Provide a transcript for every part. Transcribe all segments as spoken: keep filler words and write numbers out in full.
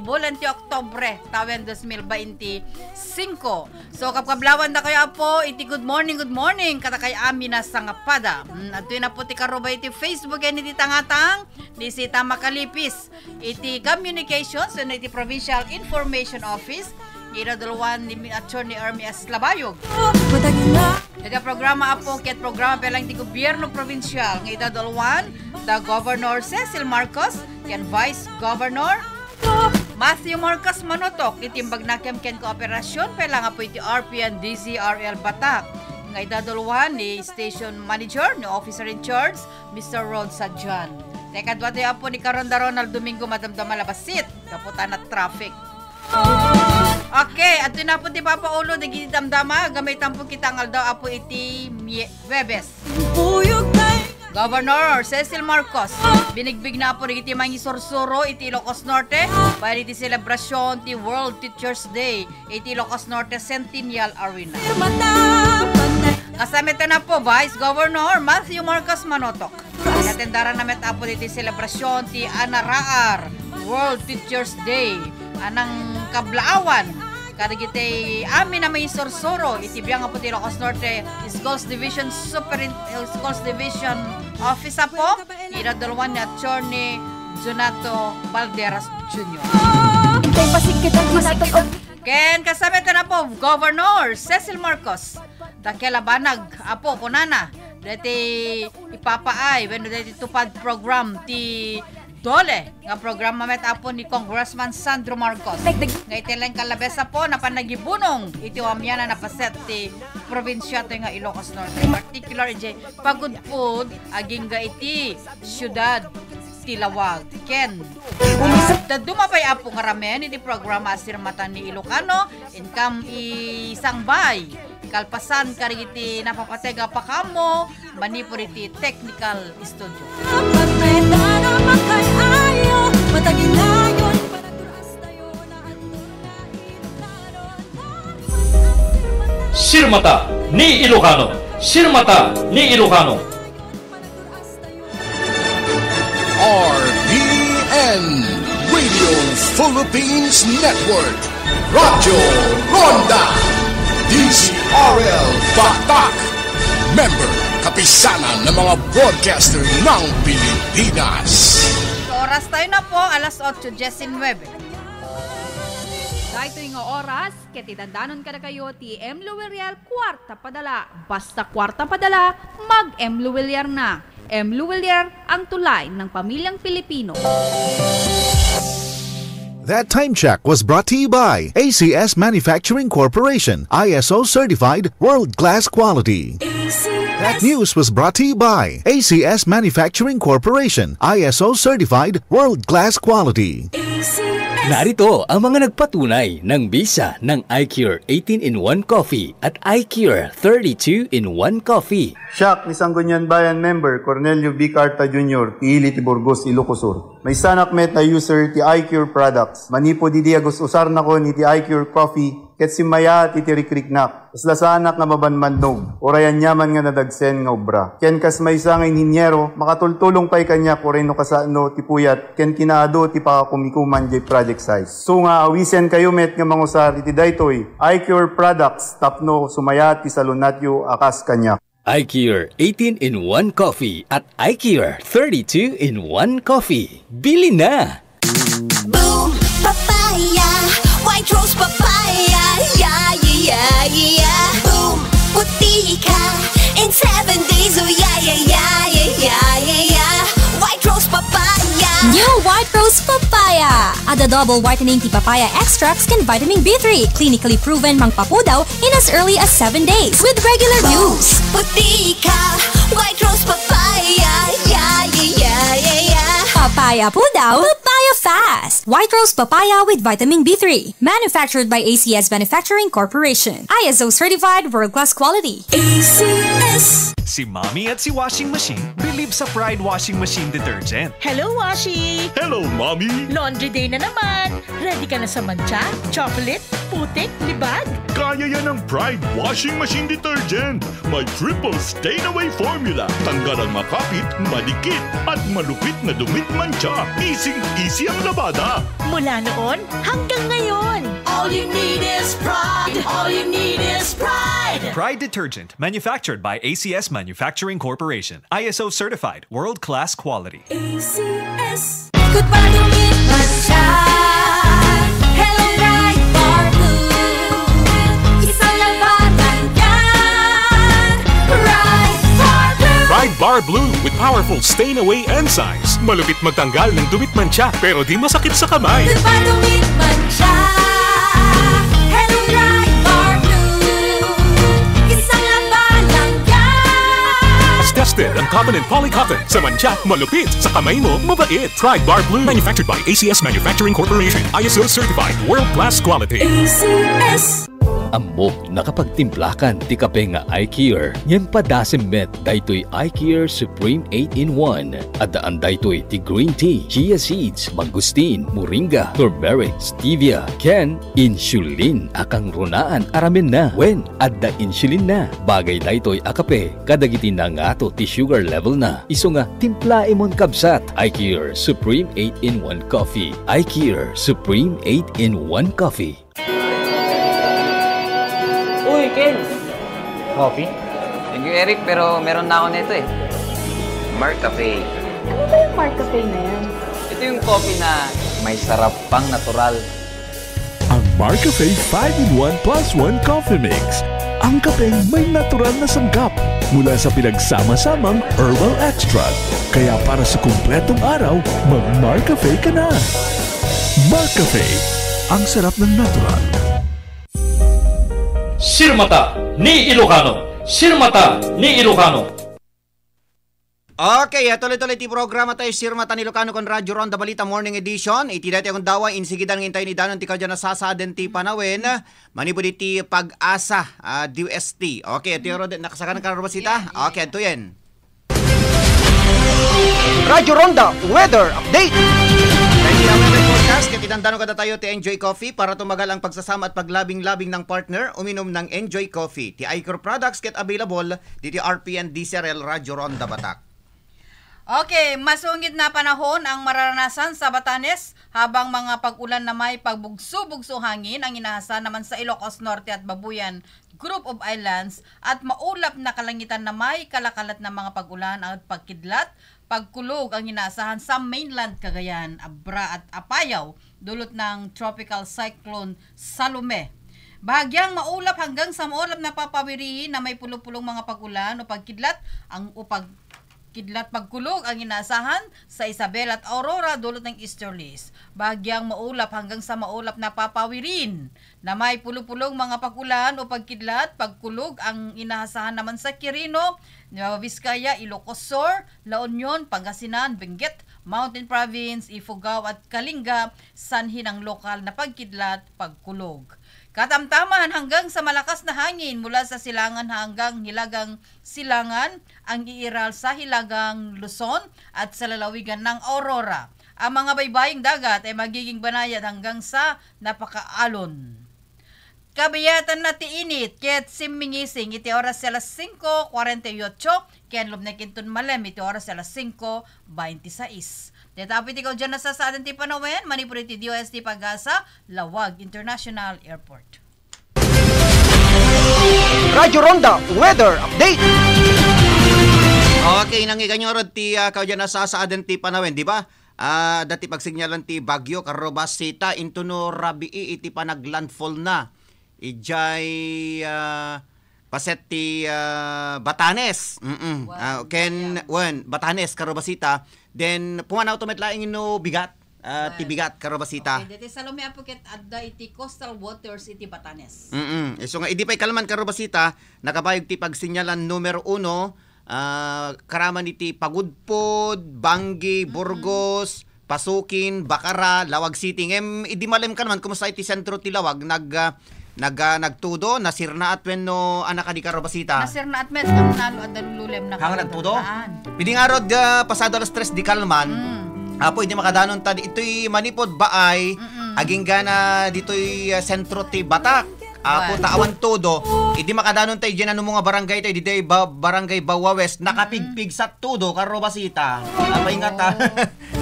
Bulan ti Oktubre, tawen dos mil bainti singko. So, kabkablawandakayo, Apo, iti good morning, good morning, kadakay amin a sangapada. Mm, adtoy na po ti karubay iti Facebook ken iti tangatang, ni Sita Makalipis, iti communications, wenno iti Provincial Information Office, nga idaduluan ni Attorney Ermi S. Labayog. Iti programa, Apo, ket programa pay laeng ti gobierno probinsial nga idaduluan da Governor Cecil Marcos ken Vice Governor Matthew Marcos Manotok. Iti imbag nakem ken kooperasion pay laeng, Apo, iti R P N D Z R L Batak nga idaduluan ni Station Manager, ni Officer in Charge, Mister Ron Sadian. Iti kadua tayo, Apo, ni Karonda Ronald Domingo, madamdama la bassit gapu ta na-traffic. Okay, adtoy na po ti papaulo dagiti damdama, aggamay tayo po kita nga aldaw, Apo, iti Mie-, Huwebes. Governor Cecil Marcos, binigbig na, Apo, dagiti mangisursuro iti Ilocos Norte, bayan iti selebrasyon ti World Teachers Day iti Ilocos Norte Centennial Arena. Kasamiten, Apo, Vice Governor Matthew Marcos Manotok. Inatendaran na met, Apo, iti selebrasyon ti Anaraar World Teachers Day a nangkablaawan kadagiti amin a mangisursuro iti biang, Apo, ti Ilocos Norte Schools Division Superin-, Schools Division Office, Apo, idaduluan ni Attorney Jonato Balderas Junior. Intay pasigkit ang kinatag-, ken kasamiten, Apo, Governor Cecil Marcos. Dakkel a banag, Apo, kunana, daytoy ipapaay wenno daytoy tupad program ti DOLE nga programa met, Apo, ni Congressman Sandro Marcos. Dagdag- Nga iti laeng kalabes, Apo, napan nagibunong iti amianan a paset ti probinsia tayo nga Ilocos Norte, particular iti pagudpud agingga iti siudad ti Laoag. Ken, ah, dadduma pay, Apo, nga ramen iti programa a Sirmata ni Ilocano, inkam isangbay kalpasan kadagiti napapateg a pakaammo manipud iti technical studio. Sirmata ni Ilocano. Sirmata ni Ilocano. R P N, Radio Philippines Network, Radyo Ronda, D Z R L Batak, member, Kapisanan ng mga Broadcaster ng Pilipinas. Oras tayo na po, alas otso diecinuebe. Daytoy nga oras, ket idandanon kadakayo ti M. Luwirial Kuarta Padala. Basta kuarta padala, mag-M. Luwirial na. M. Luwirial, ang tulay ng pamilyang Pilipino. That time check was brought to you by A C S Manufacturing Corporation, I S O certified, world class quality. That news was brought to you by A C S Manufacturing Corporation, I S O certified, world class quality. Narito ang mga nagpatunay ng bisa ng iCure eighteen-in-one Coffee at iCure thirty-two-in-one Coffee. Siak ni Sangguniang Bayan member Cornelio B. Carta Junior ti ili ti Burgos, Ilocos Sur. Maysanak met a user ti iCure products. Manipud idi agus-usarnakon iti iCure Coffee, ket simmayaat iti rikriknak. Kasla saanak nga mabanmannong, uray aniaman nga nadagsen nga obra. Ken kas maysa nga inhiniero, makatultulong pay kaniak uray no kasano ti puyat ken kinaadu ti pakakumikuman jay project site. Isu nga awisenkayo met nga mangusar iti daytoy iCure products tapno sumayaat ti salunatyo a kas kaniak. iCure eighteen-in-one Coffee at iCure thirty-two-in-one Coffee. Bili na! Boom Papaya, White Rose Papaya, yeah, yeah, yeah, yeah. Boom, puti ka in seven days, oh yeah, yeah, yeah, yeah, yeah, yeah, yeah. White Rose Papaya. New White Rose Papaya. Adda double whitening ti papaya extracts ken vitamin B three, clinically proven mangpapudaw in as early as seven days with regular use. Puti ka, White Rose Papaya, yeah, yeah, yeah, yeah, yeah. Papaya pudaw, papaya fast. White Rose Papaya with vitamin B three. Manufactured by A C S Manufacturing Corporation. I S O certified, world-class quality. A C S. Si Mommy at si Washing Machine believe sa Pride Washing Machine Detergent. Hello, Washi! Hello, Mommy! Laundry day na naman! Ready ka na sa mantsa, chocolate, putik, libag? Kaya yan ang Pride Washing Machine Detergent. May triple stain away formula. Tanggal ang makapit, madikit, at malupit na dumitmantsa. Easy-easy ang labada. Mula noon hanggang ngayon. All you need is Pride. All you need is Pride. Pride Detergent, manufactured by A C S Manufacturing Corporation. I S O certified, world-class quality. A C S. Good pa dumitmantsa. Hello, Pride Bar Blue. Isang labanan yan. Pride Bar Blue. Pride Bar Blue with powerful stain away enzymes. Malupit magtanggal ng dumitmantsa, pero di masakit sa kamay. Good pa dumitmantsa. Hello, Pride Bar Blue. Isang labanan yan. Tested ang cotton and polycotton. Sa mantsa, malupit. Sa kamay mo, mabait. Pride Bar Blue. Manufactured by A C S Manufacturing Corporation. I S O certified. World class quality. A C S. Ammok, nakapagtimplakan ti kape nga iCare. Ngem padasem met daytoy iCare Supreme eight-in-one. Addaan daytoy ti green tea, chia seeds, mangosteen, moringa, turmeric, stevia, ken insulin a kangrunaan a ramenna. Wen, adda insulinna. Bagay daytoy a kape kadagiti nangato ti sugar level na. Isu nga, timplaemon, kabsat. iCare Supreme eight-in-one Coffee. iCare Supreme eight-in-one Coffee. Uy, Ken! Coffee? Thank you, Eric, pero meron na ako nito eh. Marcafe. Ano ba yung Marcafe na yan? Ito yung coffee na may sarap pang natural. Ang Marcafe five-in-one plus one Coffee Mix. Ang kapeng may natural na sangkap mula sa pinagsama-samang herbal extract. Kaya para sa kumpletong araw, mag-Marcafe ka na. Marcafe, ang sarap ng natural. Sirmata ni Ilocano. Sirmata ni Ilocano. Okay, ah, tuloy-tuloy ti programa tayo, Sirmata ni Ilocano ken Radyo Ronda Balita Morning Edition. Iti daytoy a gundaway, insigidan nga intayon idanon ti kaduanan a sasaaden ti panawen manipud iti Pag-asa, ah, D O S T. Okay, iti aro, nakasakana ka, Rosita? Yeah, yeah. Okay, adtoy. Radyo Ronda Weather Update. Daytoy a weather forecast, ket idandanon kadatayo ti Enjoy Coffee para tumagal ang pagsasama at paglabing-labing ng partner. Uminom ng Enjoy Coffee. Ti iCare products ket available ditoy R P N D C R L Radyo Ronda Batak. Okay, masungit na panahon ang mararanasan sa Batanes, habang mga pag-ulan na may pagbugso-bugso hangin ang inaasahan naman sa Ilocos Norte at Babuyan Group of Islands at maulap na kalangitan na may kalakalat na mga pag-ulan at pagkidlat, pagkulog ang inaasahan sa mainland Cagayan, Abra at Apayao, dulot ng Tropical Cyclone Salome. Bahagyang maulap hanggang sa maulap na papawiri na may pulupulong mga pag-ulan o pagkidlat ang, o pag-, kidlat pagkulog ang inaasahan sa Isabela at Aurora dulot ng easterlies. Bahagyang maulap hanggang sa maulap na papawirin na may pulupulong mga pag-ulan o pagkidlat, pagkulog ang inaasahan naman sa Quirino, Nueva Vizcaya, Ilocos Sur, La Union, Pangasinan, Benguet, Mountain Province, Ifugao at Kalinga, sanhi ng lokal na pagkidlat, pagkulog. Katamtaman hanggang sa malakas na hangin mula sa silangan hanggang hilagang silangan ang iiral sa hilagang Luzon at sa lalawigan ng Aurora. Ang mga baybaying dagat ay magiging banayad hanggang sa napakaalon. Kabiyatan na ti init ket simmingising iti oras ti alas singko kuarenta y otso, ken lumnek inton malem iti oras ti alas singko bainti sais. Dayta pay ti kaudyan a sasaaden ti panawen manipud iti D O S T Pag-asa, Laoag International Airport. Radyo Ronda Weather Update. Okay, nangikanyurod ti, ah, kaudyan a sasaaden ti panawen, di ba? Ah, adda ti pagsinyalan ti bagyo Carrobasita, intono rabii iti panaglandfall na idiay, ah, paset ti, ah, Batanes. Mm-mm. Wen, ah, ken, ayan. Wen, Batanes, Carrobasita. Then, pumanawto met laeng no bigat. Ah, ti Wen. Bigat, Carrobasita. Okay, deti Salome Apo ket adda iti coastal waters iti Batanes. Mm-mm. Isu nga, idi pay kalman, Carrobasita, nakabayag ti pagsinyalan numero uno, ah, karaman iti Pagudpod, Banggi, Mm-mm. Burgos, Pasukin, Bacara, Laoag City. Ngem, idi malem kalman, kumusta iti sentro ti Laoag? Nag, ah, nag, ah, nagtudo, nasirnaat wenno, anak a di, Carrobasita? Nasirnaat met, ang nalo adda lulem na. Hang nagtudo? Idi ngarud, ah, pasado alas tres di kalman, Mm. apo, idi makadanon ta, itoy manipud Baay, Mm-mm. agingga na ditoy, ah, sentro ti Batak. Apo, ta awan todo. Idi makadanon tayo dyan, ano mo nga barangay tayo, di tayo ba, barangay Bawa West, nakapigpigsat todo, karo basita. Apay nga ta.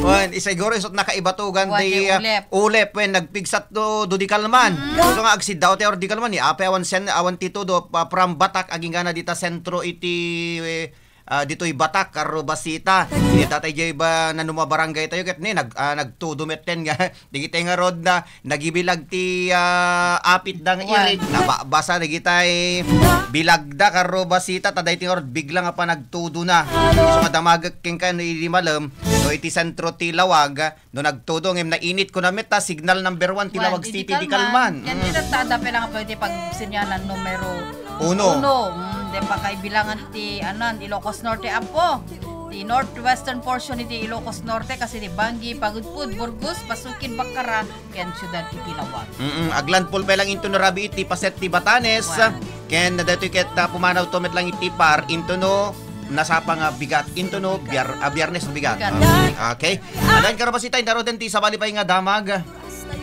Wan, isiguro isot nakaibatugan Wan, di, di ah, ulep. Ulep, wen, nagpigsat todo di Kalman. So nga, agsiddaw tayo di Kalman, ni apay awan sen, awan ti todo, pa, from Batak, agingana dita sentro iti, eh, ah, ditoy Batak, karo basita. Ni tatay jay ba, nanuma barangay tayo, ket ni, nag, ah, nagtudo metten nga, Dagiti ngarud na nagibilag ti, ah, apit da nga Wan. Irig, nababasa dagitay bilagda, karo basita, ta daytoy ngarud bigla nga panagtudona. Isu nga damagek kenka no idi malem, no iti sentro ti lawag, no nagtudo, ngem nainit ko na met, ta signal number one ti Wan, lawag idi city di Kalman. Kalman. Yan Mm. Ti tatta, adda pay lang pwede pagsinyalan numero Uno. Uno. Mm, di pa kaibilangan ti, anan, Ilocos Norte, apo. Ti northwestern portion iti Ilocos Norte, kasi ti Bangui, Pagudpud, Burgos, Basuquin, Bacara, ken siudad iti Laoag. Mm-mm. Aglandfall pay lang into no rabii iti paset ti Batanes. Wan. Ken daytoy ket, ah, pumanaw to met lang iti par into no nasapa nga bigat into no Biar-, ah, Biyernes bigat. Bigat. Ah, okay. Adan karo basita, intaroden ti sabali pay nga damag.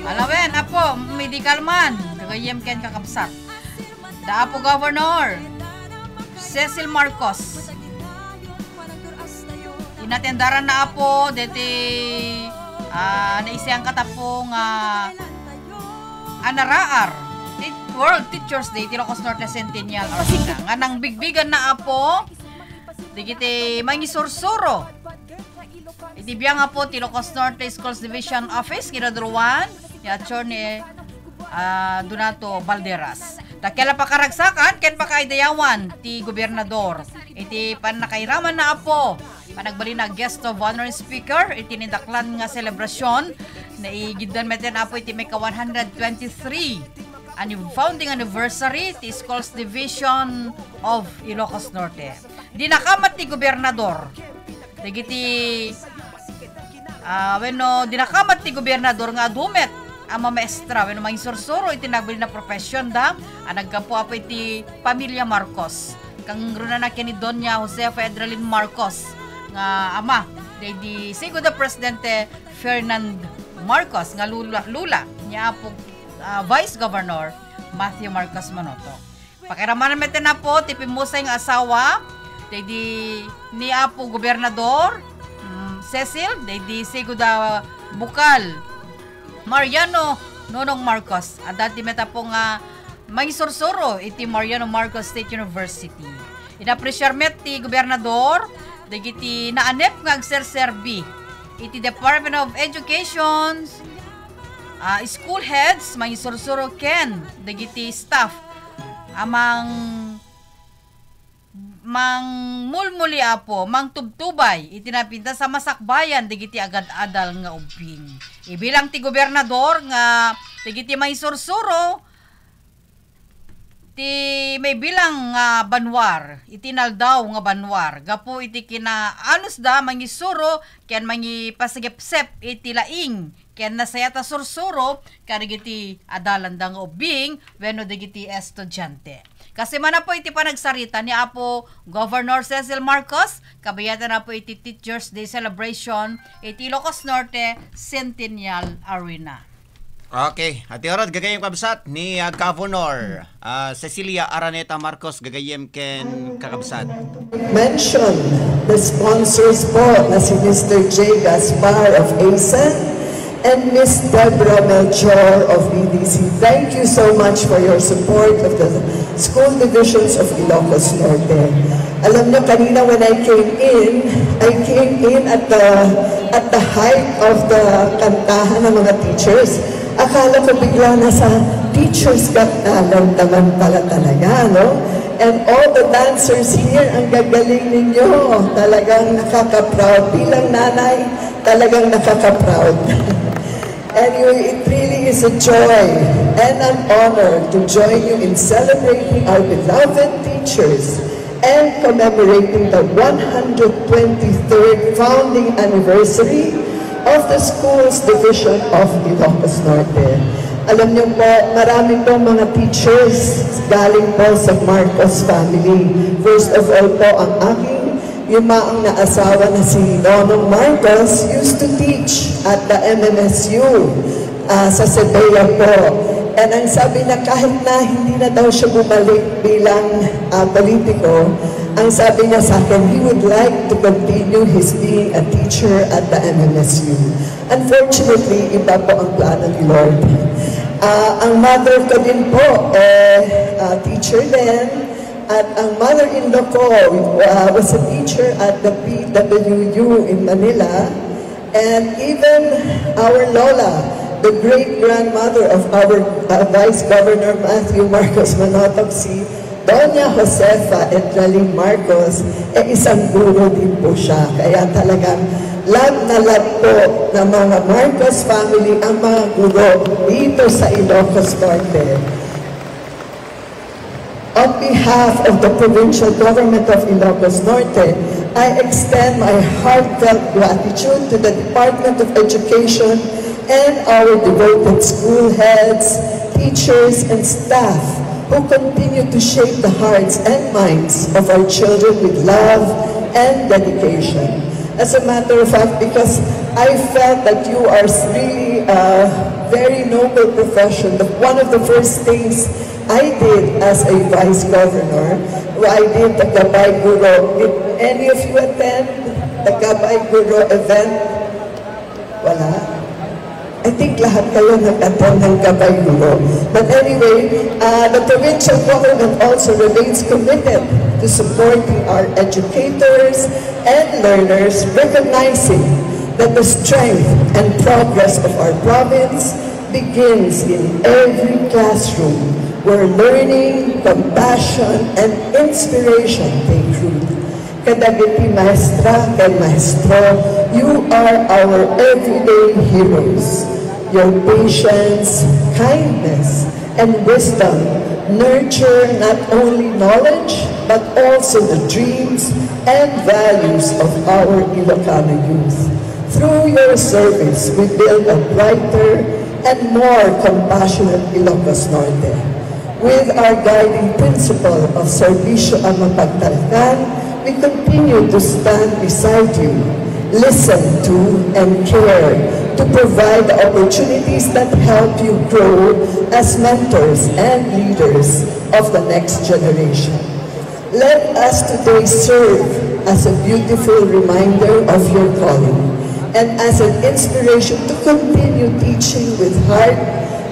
Alawen, apo, medical man. Gagayyem ken kakabsat. Da apo Governor Cecil Marcos. Inatendaran na apo deti, ah, naisian katapo nga anaraar ti World Teachers Day ti Ilocos Norte Centennial Arena. Nga nangbigbigan na apo dagiti mangisursuro iti biang apo ti Ilocos Norte Schools Division Office, kinadruan ni Attorney, ah, Donato Balderas. Dakkel a pakaragsakan ken pakaidayawan ti gobernador iti pannakairaman na apo, panagbalin a guest of honor speaker iti nindaklan nga selebrasyon. Naigiddan metten apo iti maika one hundred twenty-three anni-, founding anniversary ti Schools Division of Ilocos Norte. Dinakamat ti gobernador dagiti, ah, wenno dinakamat ti gobernador nga adu met a mamaestra wenno mangisursuro iti nagbalin a professionda a naggapu apo iti pamilya Marcos. Kangrunana ken ni Doña Josefa Edralin Marcos nga ama daydi sigo da Presidente Ferdinand Marcos nga lula, lula ni Apo, ah, Vice Governor Matthew Marcos Manoto. Pakiramanan met ti napo ti pimmusay nga asawa, daydi ni Apo Gobernador, mm, Cecil, daydi sigo da Bukal, Mariano Nonong Marcos. Adda ti met apo nga mangisursuro iti Mariano Marcos State University. Inapresiar met ti gobernador dagiti naanep nga agserserbi iti Department of Education, ah, school heads, mangisursuro ken dagiti staff a mang-, mangmulmuli apo, mangtubtubay iti napintas a masakbayan dagiti agad-adal nga ubbing. Ibilang ti gobernador nga dagiti maisursuro ti maibilang nga banwar, iti naldaw nga banwar, gapu iti kinaanusda mangisuro ken mangipasigepsep iti laing ken nasayaat a sursuro kadagiti adalanda nga ubbing wenno dagiti estudiante. Kasi man apo iti panagsarita ni Apo Governor Cecil Marcos, kabayatan apo iti Teachers' Day celebration iti Ilocos Norte Centennial Arena. Okay, ati orod gagayem kabsat ni, ah, Governor, ah, Cecilia Araneta Marcos gagayem ken kakabsat. Mention the sponsors po na si Mister J Gaspar of ASEN and Miss Deborah Melchor of BDC. Thank you so much for your support of the school divisions of Ilocos Norte. Alam nyo, kanina when I came in, I came in at the, at the height of the kantahan ng mga teachers. Akala ko bigla nasa Teachers Got Talent naman pala talaga, no? And all the dancers here, ang gagaling ninyo. Talagang nakaka-proud. Bilang nanay, talagang nakaka-proud. Anyway, it really is a joy and an honor to join you in celebrating our beloved teachers and commemorating the one hundred twenty-third founding anniversary of the Schools Division of Ilocos Norte. Alam niyo po, marami po mga teachers galing po sa Marcos family. First of all po, ang aking yumaong na asawa na si Nonong Marcos used to teach at the M M S U, ah, sa CEBEA po. And ang sabi niya, kahit na hindi na daw siya bumalik bilang, ah, politiko, ang sabi niya sa akin, he would like to continue his being a teacher at the M M S U. Unfortunately, iba po ang plano ni Lord. Ah, ang mother ko din po, eh, ah, teacher din. At ang mother-in-law ko, ah, was a teacher at the P W U in Manila. And even our Lola, the great-grandmother of our, uh, Vice Governor Matthew Marcos Manotoc, si Doña Josefa Etraling Marcos, eh, isang guro din po siya. Kaya talagang love na love po ng mga Marcos family ang mga guro dito sa Ilocos Norte. On behalf of the provincial government of Ilocos Norte, I extend my heartfelt gratitude to the Department of Education and our devoted school heads, teachers, and staff who continue to shape the hearts and minds of our children with love and dedication. As a matter of fact, because I felt that you are really a very noble profession, the, one of the first things I did as a vice governor, I did the Gabay Guro. Did any of you attend the Gabay Guro event? Wala? I think lahat kayo nag-attend ng Gabay Guro. But anyway, uh, the provincial government also remains committed to supporting our educators and learners, recognizing that the strength and progress of our province begins in every classroom where learning, compassion, and inspiration take root. Kadagiti maestra ken maestro, you are our everyday heroes. Your patience, kindness, and wisdom nurture not only knowledge but also the dreams and values of our Ilocano youth. Through your service, we build a brighter and more compassionate Ilocos Norte. With our guiding principle of Servisyo a Mapagtalkan, we continue to stand beside you, listen to, and care to provide the opportunities that help you grow as mentors and leaders of the next generation. Let us today serve as a beautiful reminder of your calling and as an inspiration to continue teaching with heart,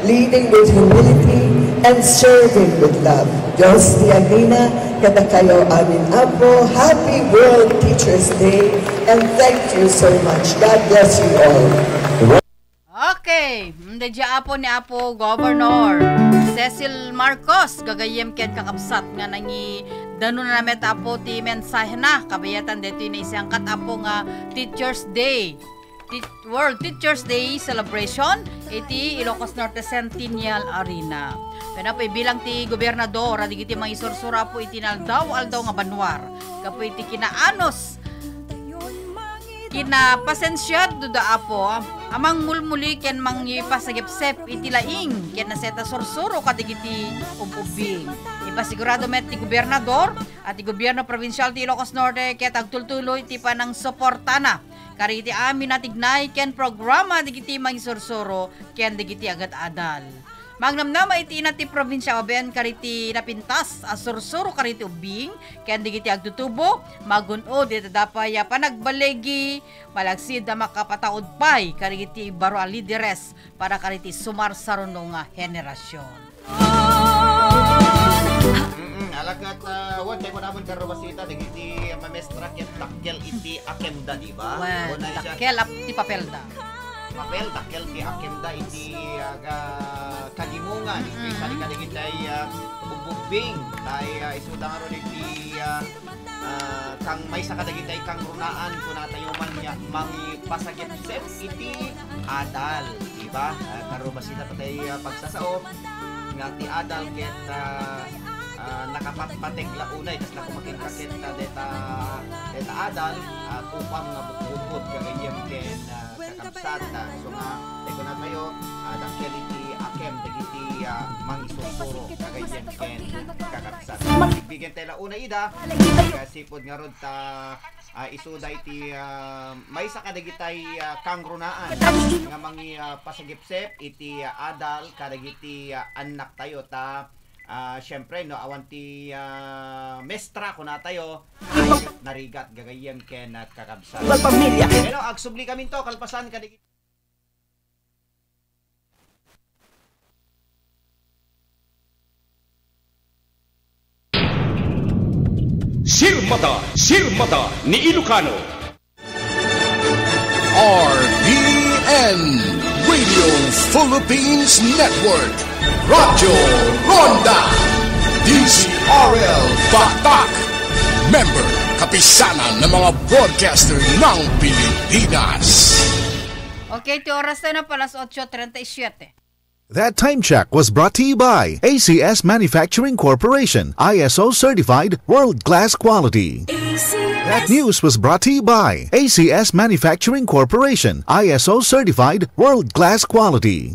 leading with humility, and serving with love. Diyos ti agina kadakayo amin, Apo. Happy World Teachers Day, and thank you so much. God bless you all. Okay, mm, daydiay apo ni Apo Governor Cecil Marcos, gagayyem ken kakabsat nga nangidanona met, Apo, ti mensahena kabayatan daytoy naisangkat, Apo, nga Teachers Day, Ti-, World Teachers Day Celebration iti Ilocos Norte Centennial Arena. Ken, Apo, ibilang ti gobernador a dagiti mangisursuro, Apo, iti naaldaw-aldaw nga banua gapu iti kinaanus, kinapasensiado da, Apo, a mangmulmuli ken mangipasagepsep iti laing ken naset a sursuro kadagiti ub-ubbing. Ipasigurado met ti gobernador a ti gobierno probinsial ti Ilocos Norte ket agtultuloy ti panangsuportana kadagiti amin a tignay ken programa dagiti mangisursuro ken dagiti agad-adal. Mangnamnama iti inat ti probinsia a babaen kadagiti napintas a sursuro kadagiti ubbing ken dagiti agtutubo, magun-od iti adda pay a panagbaligi, malaksid a makapataud pay kadagiti baro a lideres para kadagiti sumarsaruno nga henerasyon. Mm-mm, alagad, ah, wen, kay kunamon, Karo Basita, dagiti mamestra ket dakkel iti akemda, di ba? Wen, una siya, dakkel ap-, ti papelda. Papel, dakkel ti akemda iti, ah, ka-, kalimongan, mm-mm, especially kadagiti, ah, ububbing, tay, ah, isuda ngarud iti, ah, ah, kang maysa kadagiti kangrunaan, kunatayo man nga mangipasagepsep iti adal, di ba? Ah, Karo Basita, patay, ah, pagsasao nga ti adal ket, ah, ah, nakapatpateg la unay, kasla koma kenka ket, ah, deta, deta adal, ah, upam nga bukbukod gagayyem ken, ah, kakabsat, ah, so nga, tay kunatayo, ah, dakkel iti akem dagiti, ah, mangisursuro. Ayan, ken kakabsat. Bigyan tayo la una ida. Kasipod nga rod ta, ah, isuda iti, ah, maysa kadagitay, ah, kangrunaan nga mangi, ah, pasagipsip iti, ah, adal kadagiti, ah, annak tayo ta, ah, siyempre, no, awan ti, ah, mestra kunatayo, ay narigat gagayyem ken, ah, kakabsat. Pamilya. Pero agsubli kami to, kalpasan kadagiti Sirmata, Sirmata ni Ilocano. R T N Radio Philippines Network, Radyo Ronda, D Z R L Batak, member, kapisanan ng mga broadcaster ng Pilipinas. Okay, ti oras na pa alas otso treinta y siete. That time check was brought to you by A C S Manufacturing Corporation, I S O certified, world class quality. That news was brought to you by A C S Manufacturing Corporation, I S O certified, world class quality.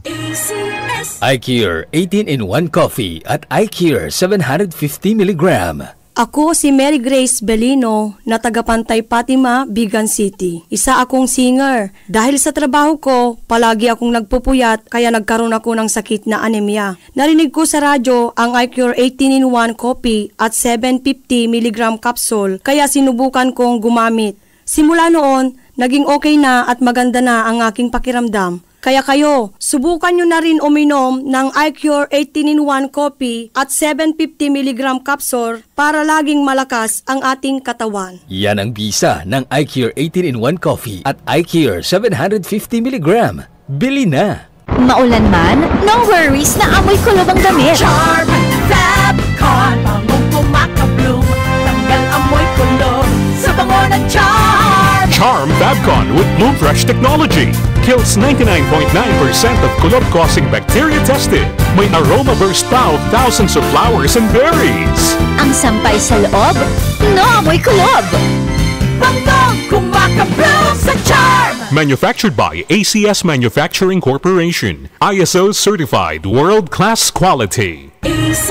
iCure eighteen-in-one Coffee at iCure seven hundred fifty milligram. Ako si Mary Grace Belino na taga Pantay Fatima, Vigan City. Isa akong singer. Dahil sa trabaho ko, palagi akong nagpupuyat kaya nagkaroon ako ng sakit na anemia. Narinig ko sa radyo ang iCure eighteen-in-one Coffee at seven fifty milligram capsule kaya sinubukan kong gumamit. Simula noon, naging okay na at maganda na ang aking pakiramdam. Kaya kayo, subukan nyo na rin uminom ng iCure eighteen-in-one Coffee at seven fifty milligram capsule para laging malakas ang ating katawan. Yan ang bisa ng iCure eighteen-in-one Coffee at iCure seven hundred fifty milligram. Bili na! Maulan man, no worries na amoy kulob ang damit. Charm Fab Con, bangong kumakabloom, tanggal amoy kulob sa bango ng Charm. Charm Fab Con with Bloom Fresh technology kills ninety-nine point nine percent of kulob-causing bacteria tested. May aroma burst pa of thousands of flowers and berries. Ang sampay sa loob, no amoy kulob. Bangong kumakabloom sa Charm. Manufactured by A C S Manufacturing Corporation. I S O certified world-class quality. A C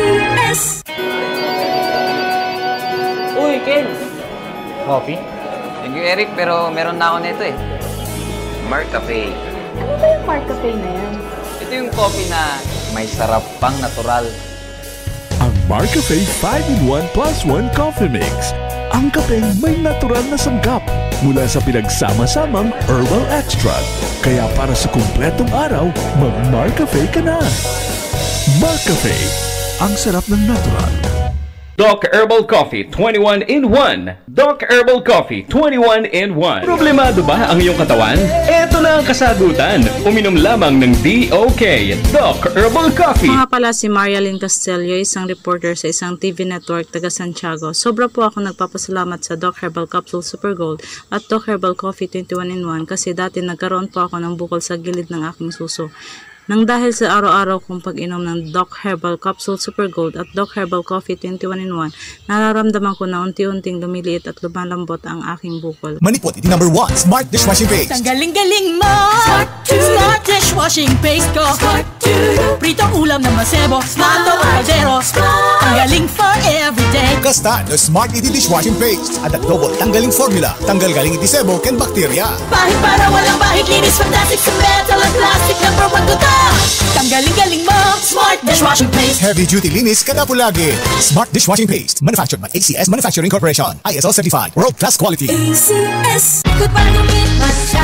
S. Uy, Ken! Coffee? Thank you, Eric, pero meron na ako nito eh. Marcafe. Ano ba yung Marcafe na yan? Ito yung coffee na may sarap pang natural. Ang Marcafe five-in-one plus one Coffee Mix. Ang kapeng may natural na sangkap mula sa pinagsama-samang herbal extract. Kaya para sa kumpletong araw, mag-Marcafe ka na. Marcafe, ang sarap ng natural. Doc Herbal Coffee twenty-one in one. Doc Herbal Coffee twenty-one in one. Problemado ba ang iyong katawan? Eto na ang kasagutan. Uminom lamang ng D O K, Doc Herbal Coffee. Ako nga pala si Marialyn Castillo, isang reporter sa isang T V network taga Santiago. Sobra po ako nagpapasalamat sa Doc Herbal Capsule Super Gold at Doc Herbal Coffee twenty-one in one kasi dati nagkaroon po ako ng bukol sa gilid ng aking suso. Nang dahil sa araw-araw kong pag-inom ng Doc Herbal Capsule Super Gold at Doc Herbal Coffee twenty-one in one, nararamdaman ko na unti-unting lumiliit at lumalambot ang aking bukol. Manipot iti number one, Smart Dishwashing Paste. Tanggaling galing mo! Smart to Smart Dishwashing Paste ko! Smart to Pritong ulam na masebo, Smart to kaldero. Smart! Tanggaling for everyday. Kasta no Smart iti dishwashing paste. Adda double tanggaling formula. Tanggal galing iti sebo ken bakterya. Pahid para walang bahid, linis, fantastic sa metal at plastic, number one ko ta. Tanggaling galing mo, Smart Dishwashing Paste. Heavy duty linis kada pulagi. Smart Dishwashing Paste. Manufactured by A C S Manufacturing Corporation. I S O certified. World class quality. A C S. Good para gumit matcha.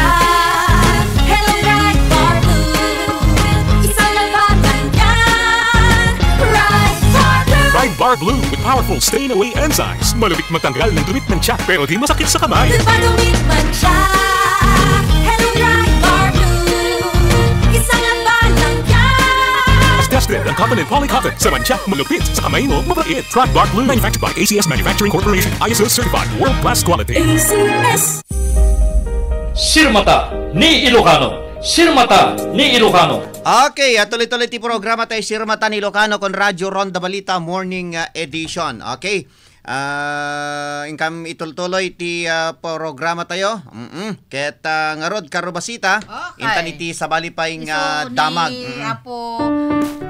Hello, Bright Bar Blue. Isang labanan yan. Bright Bar Blue. Bright Bar Blue with powerful stain away enzymes. Malupit matanggal ng dumi ng tiyak pero di masakit sa kamay. Good para gumit matcha. Hello, Bright Bar Blue. Isang labanan yan. Tested ang cotton and poly cotton sa mantsa, malupit, sa kamay mo, mabait. Bright Bar Blue, manufactured by A C S Manufacturing Corporation, I S O certified, world class quality. A C S. Sirmata ni Ilocano. Sirmata ni Ilocano. Okay, ah, tuloy-tuloy ti programa tayo, Sirmata ni Ilocano, kon Radyo Ronda Balita Morning, ah, Edition. Okay. Ah, inkam itultuloy ti, ah, programa tayo. Mm-mm. Ket, ah, ngarud, Karubasita, Okay. intan iti sabali pay nga Isu ni damag. Mm-mm. Apo,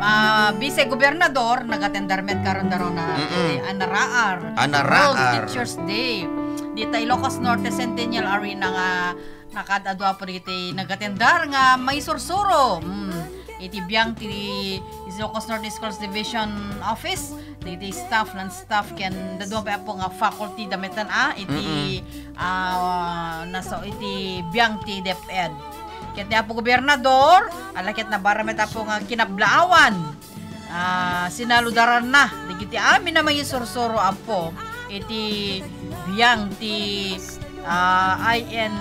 ah, Vice Gobernador, nagatendar met karon darona Mm-mm. ti anaraar. Anaraar. World Teachers Day. Dita Ilocos Norte Centennial Arena nga nakaad-adu Apo dagiti nagatendar nga maisursuro. Mm. Iti biang ti Ilocos Norte Schools Division Office, dagiti staff, non-staff, ken dadduma pay Apo nga faculty da metten a iti, Mm-mm. ah, naso iti biang ti DepEd. Ket ni Apo Gobernador, ala ket nabara met Apo nga kinablaawan. Ah, sinaludaranna dagiti amin a mangisursuro Apo iti biang ti, ah, I N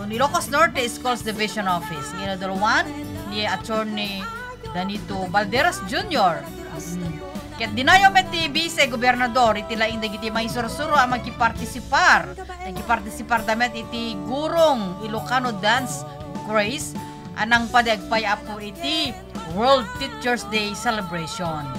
Ilocos Norte Schools Division Office. Nga inadalwan ni Attorney Danito Balderas Junior. Mm. Ket dinayaw met ti Vice Gobernador iti laing dagiti mangisursuro a mangkipartisipar. Nangkipartisipar da met iti Gurong Ilocano Dance Craze a nangpadi agpay Apo iti World Teachers Day Celebration.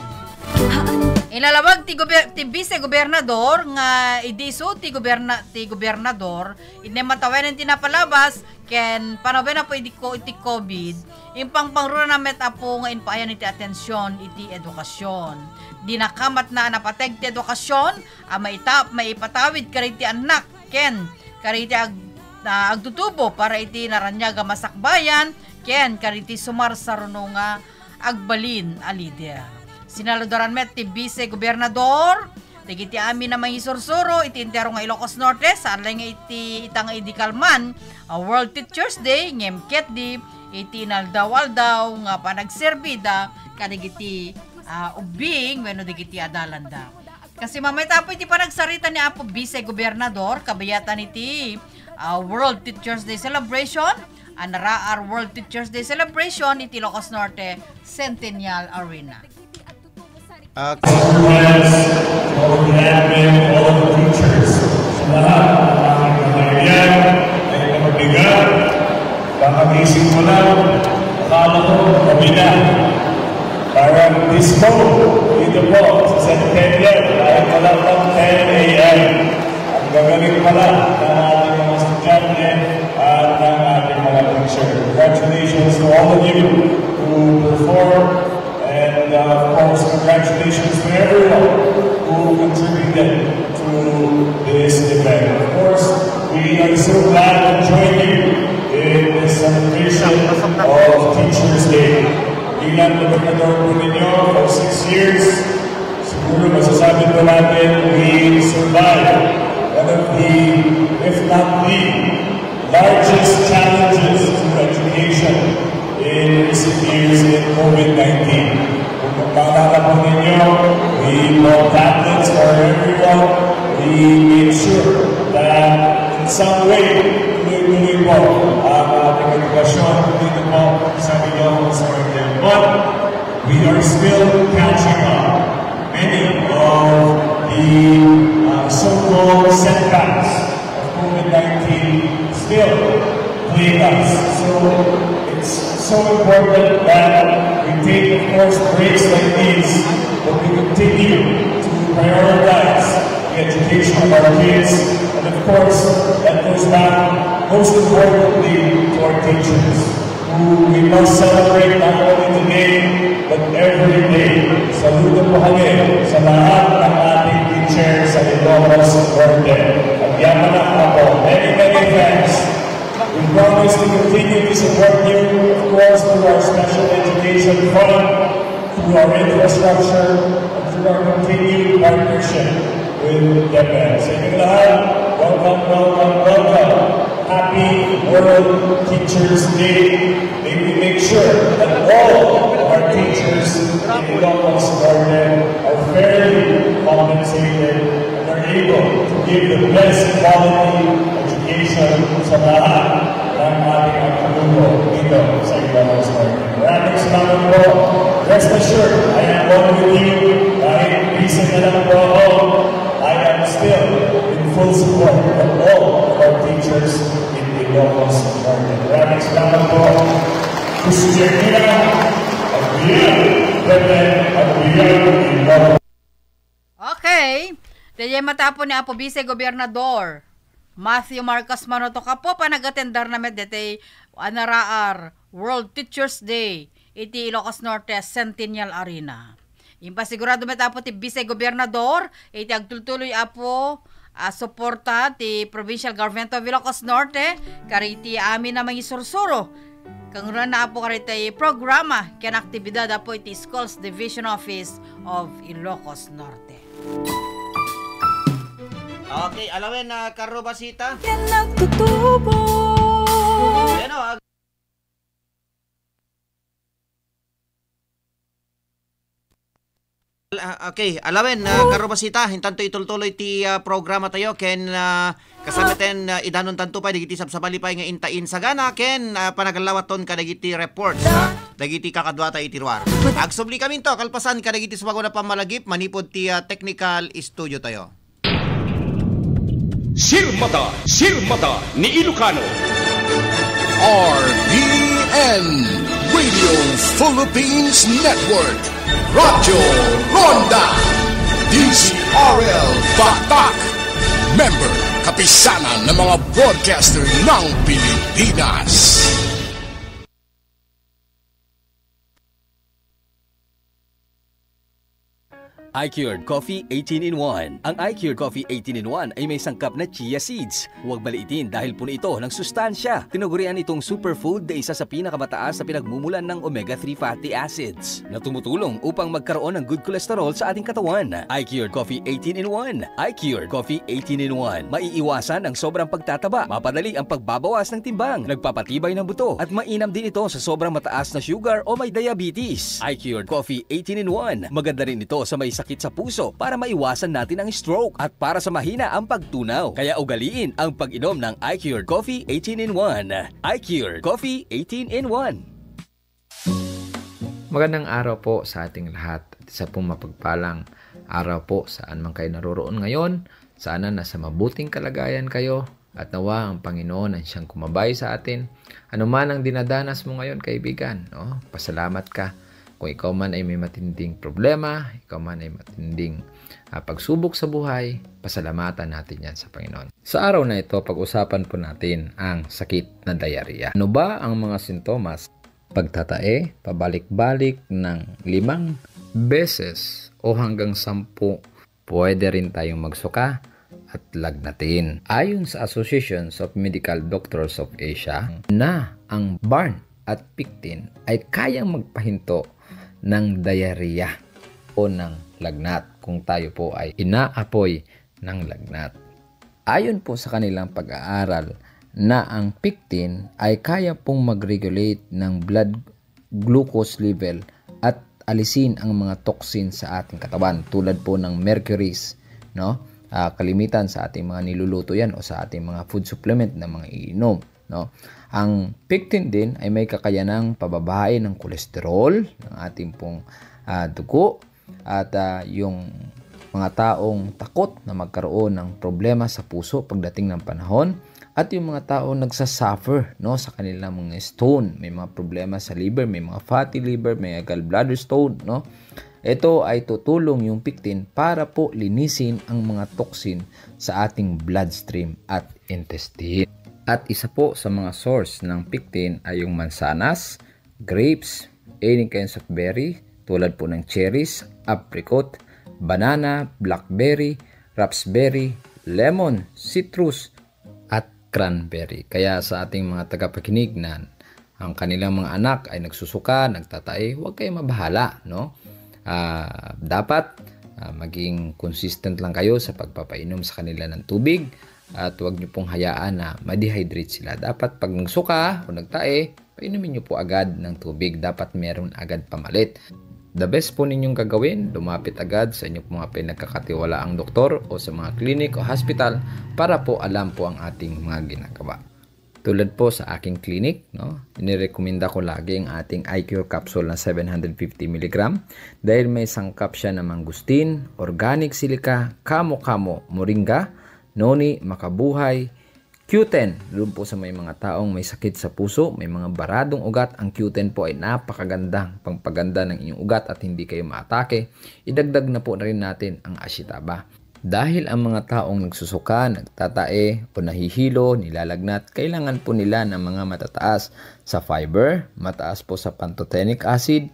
Inalabag ti gober-, ti Vice Gobernador nga idi isu ti goberna-, ti gobernador, idi matawen ti napalabas, ken panawen Apo idi ko-, iti COVID, impangpangruna met Apo nga impaayan iti atension iti edukasyon. Di nakamatna a napateg ti edukasyon a maita-, maipatawid kadagiti annak ken kadagiti ag-, ah, agtutubo para iti naraniag a masakbayan ken kadagiti sumarsaruno nga agbalin a lider. Sinaludaran met ti Vice Gobernador dagiti amin a mangisursuro iti entero nga Ilocos Norte, saan laeng nga iti ita nga idi kalman a World Teachers Day, ngem ketdi iti inaldaw-aldaw nga panagserbida kadagiti, ah, ubbing wenno dagiti adalanda. Kasimamay ta Apo iti panagsarita ni Apo Vice Gobernador, kabayatan iti, ah, World Teachers Day Celebration, anaraar World Teachers Day Celebration iti Ilocos Norte Centennial Arena. Okay. Students, all of the admin, all of the teachers, sa lahat ng aking pamilya, ay mabigat, kakagising ko lang, akala ko gabi na. Parang disco dito po sa Centennial. Ay, wala pang ten a.m. Ang gagaling pala ng ating mga estudyante at ng ating mga teacher. Congratulations to all of you who performed, and, uh, of course, congratulations to everyone who contributed to this event. Of course, we are so glad to join you in this celebration of Teachers Day. Bilang gobernador po ninyo for six years, siguro masasabi po natin, we survived one of the, if not the largest challenges to education in recent years in COVID nineteen. Kung maalala po ninyo, we bought tablets for everyone. We made sure that in some way, tuloy-tuloy po ang ating edukasyon dito po sa Ilocos Norte. But we are still catching up. Many of the, uh, so-called setbacks of COVID nineteen still plague us. So it's so important that we take, of course, breaks like these, but we continue to prioritize the education of our kids. And of course, that goes back most importantly to our teachers, who we must celebrate not only today, but every day. Saludo po kami sa lahat ng ating teacher sa Ilocos Norte. At yaman na ako. Many, many thanks. We promise to continue to support you, of course, through our special education fund, through our infrastructure, and through our continued partnership with DepEd. Sa inyong lahat, welcome, welcome, welcome. Happy World Teachers Day. May we make sure that all of our teachers in Ilocos Norte are fairly compensated and are able to give the best quality education sa lahat ng ating agtuturo dito sa Ilocos Norte. Maraming salamat po. Rest assured, I am one with you. Kahit busy na lang po ako, I am still in full support of all of our teachers in Ilocos Norte. Maraming salamat po. Gusto niya kaya, at biyang, at biyang, at biyang, Ilocos. Okay. Daydiay met apo ni Apo Vice Gobernador Matthew Marcos Manotoc, apo, panagatendarna met daytoy a naraar World Teachers Day iti Ilocos Norte Centennial Arena. Impasigurado met apo ti Vice Gobernador iti agtultuloy apo a suporta ti Provincial Government of Ilocos Norte kadagiti amin a mangisursuro. Kangrunana apo kadagiti programa ken aktibidad apo iti Schools Division Office of Ilocos Norte. Okay, alawen na Karro Basita. Yan nagtutubo. Bueno, ag- Ah, okay, alawen, ah, Karro Basita, intanto itultuloy ti, ah, programa tayo, ken, ah, kasama ten, ah, idanon tanto pay dagiti sabsabali pay nga inta insagana, ken, ah, panagallawatton kadagiti reports, ah, dagiti kakaduata iti ruar. Agsubli kaminto, kalpasan kadagiti sumago na pammalagip, manipud ti, ah, technical studio tayo. Sirmata, sirmata ni Ilocano. R P N, Radio Philippines Network, Radyo Ronda, D Z R L Batak. Member, Kapisanan ng mga Broadcaster ng Pilipinas. iCured Coffee eighteen in one. Ang iCured Coffee eighteen in one ay may sangkap na chia seeds. Huwag baliitin dahil puno ito ng sustansya. Tinagurian itong superfood na isa sa pinakamataas na pinagmumulan ng omega three fatty acids na tumutulong upang magkaroon ng good cholesterol sa ating katawan. iCured Coffee eighteen in one. iCured Coffee eighteen in one. Maiiwasan ang sobrang pagtataba, mapadali ang pagbabawas ng timbang, nagpapatibay ng buto, at mainam din ito sa sobrang mataas na sugar o may diabetes. iCured Coffee eighteen in one. Maganda rin ito sa may sakit sa puso para maiwasan natin ang stroke at para sa mahina ang pagtunaw. Kaya ugaliin ang pag-inom ng iCured Coffee eighteen in one. iCured Coffee eighteen in one. Magandang araw po sa ating lahat. At isa pong mapagpalang araw po saan man kayo naroroon ngayon. Sana nasa mabuting kalagayan kayo. At nawa ang Panginoon ang siyang kumabay sa atin. Ano man ang dinadanas mo ngayon, kaibigan, no? Pasalamat ka. Kung ikaw man ay may matinding problema, ikaw man ay matinding ah, pagsubok sa buhay, pasalamatan natin yan sa Panginoon. Sa araw na ito, pag-usapan po natin ang sakit na diarrhea. Ano ba ang mga sintomas? Pagtatae, pabalik-balik ng limang beses o hanggang sampu, pwede rin tayong magsuka at lagnatin. Ayon sa Association of Medical Doctors of Asia, na ang barn at pectin ay kayang magpahinto ng diarrhea o ng lagnat kung tayo po ay inaapoy ng lagnat. Ayon po sa kanilang pag-aaral na ang pectin ay kaya pong mag-regulate ng blood glucose level at alisin ang mga toxin sa ating katawan tulad po ng mercuries, no? Ah, kalimitan sa ating mga niluluto yan o sa ating mga food supplement na mga iinom, no? Ang pectin din ay may kakayanang pababain ng kolesterol ng ating pong ah, dugo at ah, yung mga taong takot na magkaroon ng problema sa puso pagdating ng panahon at yung mga taong nagsasuffer, no, sa kanilang mga stone, may mga problema sa liver, may mga fatty liver, may gallbladder stone, no? Ito ay tutulong yung pectin para po linisin ang mga toxin sa ating bloodstream at intestine. At isa po sa mga source ng pectin ay yung mansanas, grapes, any kinds of berry, tulad po ng cherries, apricot, banana, blackberry, raspberry, lemon, citrus, at cranberry. Kaya sa ating mga tagapakinig na ang kanilang mga anak ay nagsusuka, nagtatae, huwag kayong mabahala, no? Ah, dapat ah, maging consistent lang kayo sa pagpapainom sa kanila ng tubig at huwag niyo pong hayaan na ma-dehydrate sila. Dapat pag nagsuka o nagtae, painumin niyo po agad ng tubig. Dapat meron agad pamalit. The best po ninyong gagawin, lumapit agad sa inyong mga pinagkakatiwalaang doktor o sa mga clinic o hospital para po alam po ang ating mga ginagawa. Tulad po sa aking clinic, no, inirekomenda ko lagi ang ating I Cure capsule na seven hundred fifty milligram dahil may sangkap siya ng mangustin, organic silica, kamo-kamo, moringa, noni, makabuhay, Q ten, doon po sa may mga taong may sakit sa puso, may mga baradong ugat, ang Q ten po ay napakagandang pangpaganda ng inyong ugat at hindi kayo maatake. Idagdag na po na rin natin ang ashitaba. Dahil ang mga taong nagsusuka, nagtatae, o nahihilo, nilalagnat, kailangan po nila ng mga matataas sa fiber, mataas po sa pantothenic acid,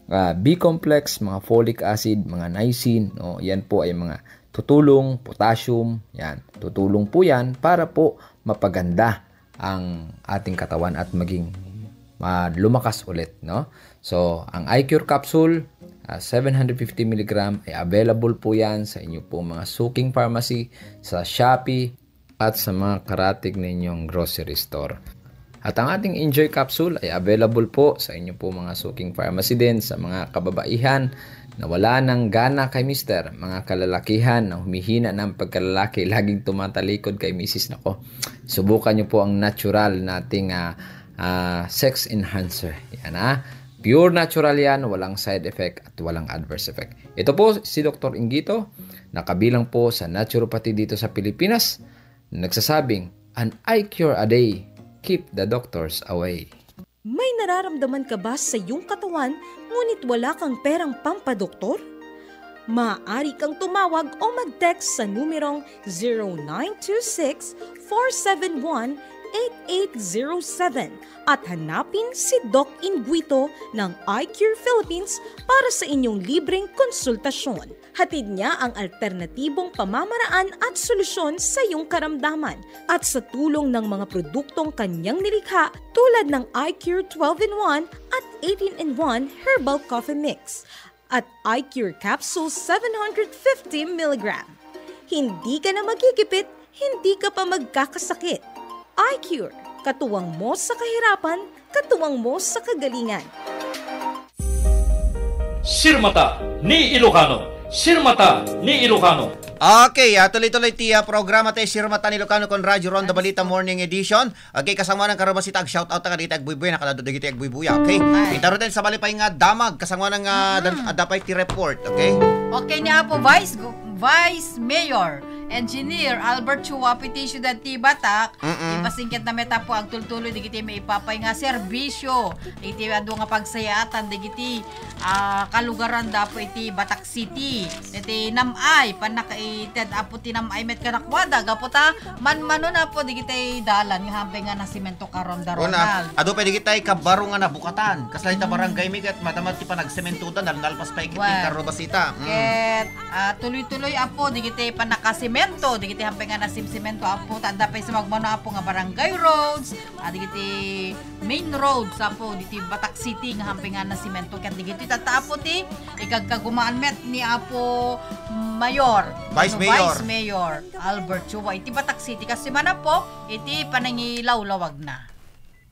ah, B-complex, mga folic acid, mga niacin, no? Yan po ay mga tutulong, potassium, yan. Tutulong po yan para po mapaganda ang ating katawan at maging, ah, lumakas ulit, no? So, ang I-Cure capsule, ah, seven hundred fifty milligram ay available po yan sa inyo pong mga suking pharmacy, sa Shopee, at sa mga karatig ninyong grocery store. At ang ating Enjoy capsule ay available po sa inyo po mga suking pharmacy din sa mga kababaihan na wala nang gana kay mister, mga kalalakihan na humihina ng pagkalalaki, laging tumatalikod kay misis. Nako, subukan nyo po ang natural nating, ah, ah, sex enhancer. Yan, ah. Pure natural yan, walang side effect at walang adverse effect. Ito po si Doktor Inggito, nakabilang po sa naturopathy dito sa Pilipinas, nagsasabing, "An I-Cure a day, keep the doctors away." May nararamdaman ka ba sa iyong katawan ngunit wala kang perang pampadoktor? Maaari kang tumawag o mag-text sa numerong zero nine two six, four seven one, eight eight zero seven at hanapin si Doc Inguito ng I-Cure Philippines para sa inyong libreng konsultasyon. Hatid niya ang alternatibong pamamaraan at solusyon sa iyong karamdaman. At sa tulong ng mga produktong kanyang nilikha tulad ng I-Cure twelve-in-one at eighteen-in-one Herbal Coffee Mix at I-Cure Capsule seven hundred fifty milligram. Hindi ka na magigipit, hindi ka pa magkakasakit. I-Cure, katuwang mo sa kahirapan, katuwang mo sa kagalingan. Sirmata ni Ilocano. Sirmata ni Ilocano. Okay, ah, tuloy-tuloy ti, ah, programa tayo, Sirmata ni Ilocano, kon Radyo Ronda Balita Morning Edition. Okay, kasangoanan, karubasita, ag-shoutout ta kadagiti agbuybuya, nakadado dagiti agbuybuya. Okay? Ay. Ita ruten, sabali pay nga damag, kasangoanan nga dan-, adda pay ti report, okay? Okay ni Apo Vice Gu-, Vice Mayor Engineer Albert Chua, iti siudad ti Batak, Mm-mm. ipasingketna met, Apo, agtultuloy dagiti maipapay nga serbisyo iti adu nga pagsayaatan dagiti, ah, kalugaran da, Apo, iti Batak City. Iti Nam-ay, pannakaited, Apo, ti Nam-ay met kadakuada, gapu ta manmanon, Apo, dagiti dalan nga hampay nga nasimento karon da, Ronald. Adu pay dagiti kabaro nga nabukatan. Kasla ita barangay mi ket madama ti panagsementoda, nal-, nalpas pay ket ti Well, karubasita. Mm. Ket, ah, tuloy-tuloy, Apo, dagiti pannakasimento, dagiti hampay nga nasimsimento, Apo, ta adda pay sumagmamano, Apo, nga barangay roads, ah, dagiti main roads, Apo, diti Batak City nga hampay nga nasimento. Ket dagiti tatta, Apo, ti ikagkagumaan met ni Apo Mayor, Vice Mayor. Vice Mayor Albert Chua iti Batak City. Kastoy man, Apo, iti panangilawlawagna.